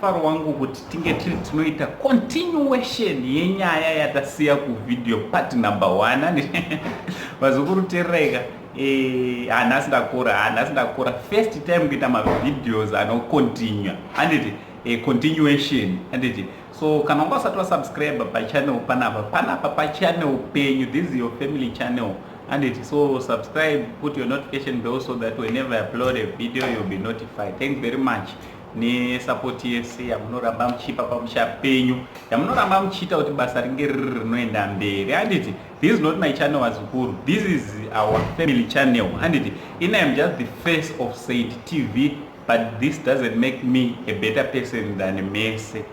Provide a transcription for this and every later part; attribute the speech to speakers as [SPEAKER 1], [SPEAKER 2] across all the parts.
[SPEAKER 1] Mufaro wangu kuti tinge tiri tinoita continuation yenyaya yatasiya kuvideo part number 1. Vazukuru, teereraika. Hanhasi ndakura, hanhasi ndakura. First time kuita mavideos anocontinue, handiti? Continuation, handiti? So kana wanga usati wasubscribe pachannel panapa, panapa pachannel penyu, this is your family channel, handiti? So subscribe, put your notification bell so that whenever I upload a video, you'll be notified. Thanks very much nesupport yese yamunoramba muchipa pamusha penyu, yamunoramba muchiita kuti basa ringe riri rinoenda mberi, handiti? This is not my channel, vazukuru. This is our family channel, handiti? In I am just the face of Said TV, but this doesn't make me a better person than mese,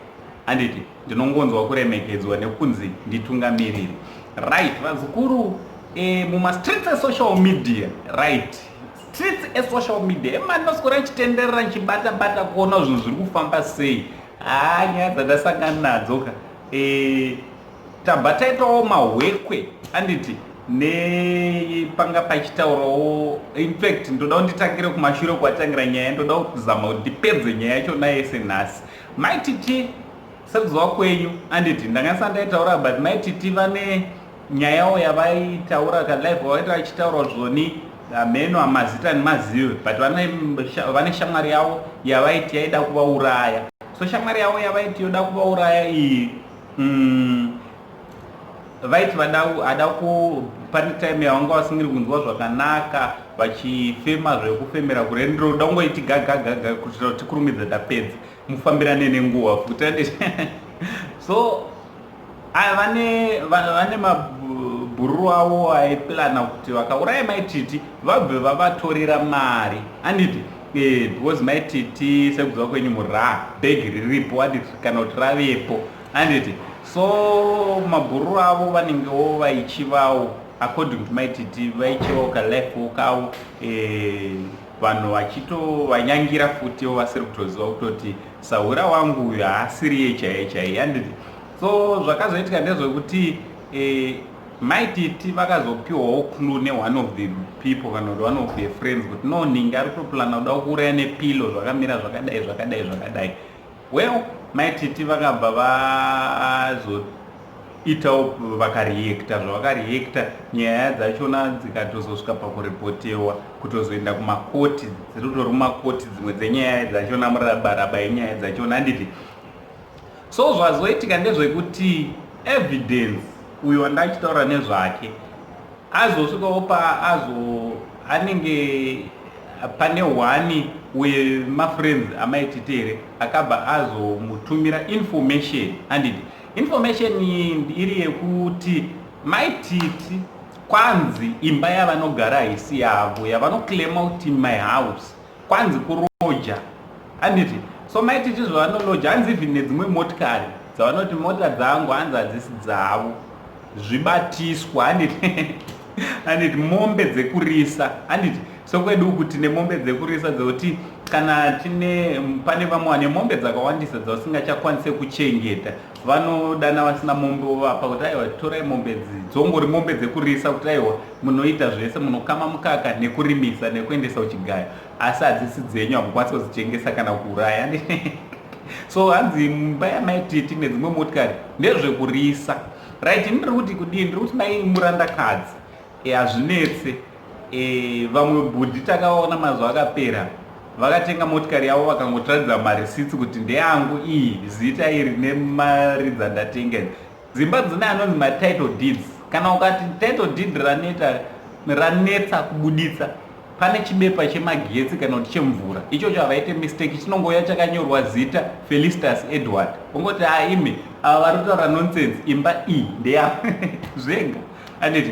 [SPEAKER 1] handiti? Ndinongonzwa kuremekedzwa nekunzi nditungamiriri. Right, vazukuru, mumastreets esocial media, right, streets esocial media emanoswera nchitenderera, nchibata-bata kuona zvinhu zviri kufamba sei. Haa, nyaya dzandasangana nadzo ka, tabva taitawo mahwekwe, handiti? Nepanga pachitaurawo, infact ndoda kunditangire kumashure kwatangira nyaya. Ndoda kuzama kuti ndipedze nyaya yachona yese nhasi. MaiTiti, sekuziva kwenyu, handiti, ndangasa ndaitaura, but MaiTiti vane nyayawo yavaitaura kalive, vaita vachitaura zvoni mheno amazita nemazive, but vane shamwari yavo yavaiti yaida kuvauraya. So shamwari yavo yavaiti yoda kuvauraya iyi, vaiti ada ku pane time yavanga vasingiri kunzwa zvakanaka, vachifema zvekufemera kure. Ndiroda kungoiti gagagaga kuitira kuti tikurumidze tapedza, mufambirane nenguva futi. So vane mabhururu avo aiplana kuti vakauraya MaiTiti, vabve vavatorera mari, handiti? Because MaiTiti, sekuziva kwenyu, mura bhegi riripo, handiti? Kana kuti ravepo, handiti? So mabhururu avo vanengewo vaichivawo, according to MaiTiti, vaichivawo kalife kavo, vanhu vachitovanyangira futiwo vasiri kutoziva kutoti sahura wangu uyu haasiriye chaiye chaiye, handiti? So zvakazoitika ndezvekuti MaiTiti vakazopiwawo clue neone of the people, kana kuti one of the friends, kuti no, ninge ari kutoplana kuda kuuraya nepilo, zvakamira zvakadai, zvakadai, zvakadai. Well, MaiTiti vakabva vazoitawo, vakareacta zvavakareacta. Nyaya dzachona dzikatozosvika pakuripotewa, kutozoenda kumakoti, dziri kutori kumakoti dzimwe dzenyaya dzachona, murabaraba yenyaya dzachona, handiti? So zvazoitika ndezvekuti Evidence uyo wandachitaura nezvake azosvikawo paazo anenge pane one wemafriends aMaiTiti here, akabva azomutumira information, handiti? Information iyi iri yekuti MaiTiti kwanzi imba yavanogara haisi yavo, yavanoclaima kuti my house, kwanzi kuroja, handiti? So MaiTiti zvavanoloja, hanzi even nedzimwe motikari dzavanoti mota dzangu, hanzi hadzisi dzavo, zvibatiswa, handiti? Handiti mombe dzekurisa, handiti? Sokwedu kuti nemombe dzekurisa dzekuti kana tine, pane vamwe vane mombe dzakawandisa dzavasingachakwanise kuchengeta, vanodana vasina mombe vovapa kuti aiwa, torai mombe idzi, dzongori mombe dzekurisa, kuti aiwa, munoita zvese, munokama mukaka nekurimisa nekuendesa kuchigayo, asi hadzisi dzenyu, hamukwanisi kudzichengesa kana kuuraya. So hanzi mumba yaMaiTiti nedzimwe motikari ndezvekurisa. Right, ndiri kuti kudii? Ndiri kuti mai murandakadzi, hazvinetse. Vamwe bhudhi takaona mazuva akapera vakatenga motikari yavo, vakangotiratidza marisitsi kuti ndeyangu iyi, zita iri nemari dzandatenga. Dzimba dzine anonzi matitle deeds. Kana ukati title deed raneta, ranetsa kubuditsa, pane chibepa chemagetsi kana kuti chemvura, ichocho havaite mistake, chinongouya chakanyorwa zita Felistus Edward. Ungoti ha, imi ava vari kutaura nonsense, imba iyi ndeya zvega, anditi?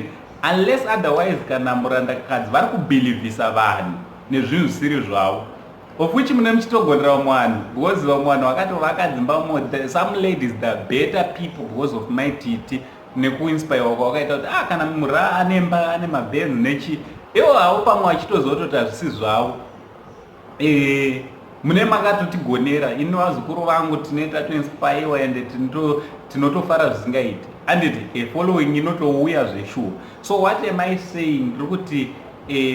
[SPEAKER 1] Unless otherwise kana murandakadzi vari kubhilivhisa vanhu nezvinhu zvisiri zvavo, of which mune muchitogonera vamwe vanhu, because vamwe vanhu vakatovaka dzimba mo. Some ladies, the better people, because of MaiTiti nekuinspirewa kwavakaita kuti ah, kana mura anemba, ane mabenzi nechi, ivo havo pamwe vachitozototi hazvisi zvavo. Mune makatotigonera. Ini vazukuru vangu tine tatoinspirewa ende tinotofara zvisingaiti, anditi? Following inotouya zveshuwa. So what am I saying? Ndiri kuti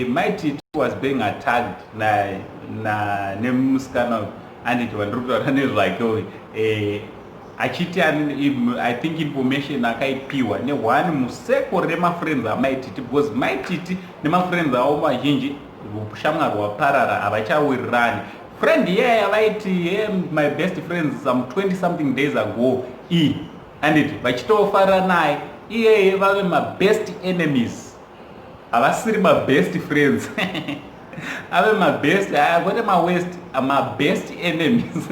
[SPEAKER 1] MaiTiti was being attacked na nemusikana. Anditi vandiri kutaura nezvake uyu, achiti I think information akaipiwa neone museko remafriends aMaititi, because Maititi nemafriends avo mazhinji ushamwari hwaparara, havachawirirani. Friend iyaya vaiti, "Hey, my best friends," some 20 something days ago, e anditi vachitofarira naye iyeye, vave mabest enemies, havasiri mabest friends, ave mabest, aya kwete mawest, mabest enemies,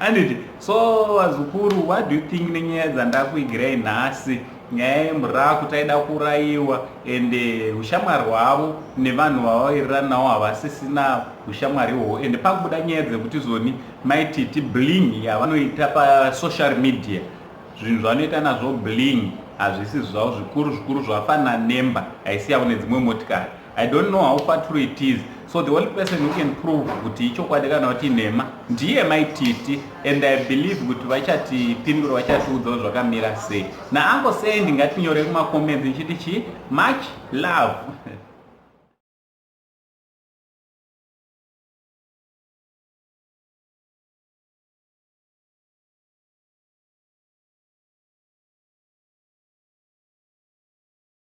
[SPEAKER 1] anditi? So vazukuru, what do you think nenyaya dzandakuigirai nhasi? Nyaya yemuraku taida kuurayiwa, ende ushamwari hwavo nevanhu vavawirirana navo havasisina ushamwari ihwohwo. Ende pakubuda nyaya dzekuti zoni Maititi bling yavanoita pasocial media, zvinhu zvavanoita nazvo bling hazvisi zvavo zvikuru zvikuru, zvafanana nemba haisi yavo nedzimwe motikari. I don't know how far true it is. So the only person who can prove kuti ichokwadi kana kuti nhema ndiye Maititi, and I believe kuti vachatipindura, vachatiudzawo zvakamira sei. Naango sei, ndingatinyore kumacomments ndichiti chi much love.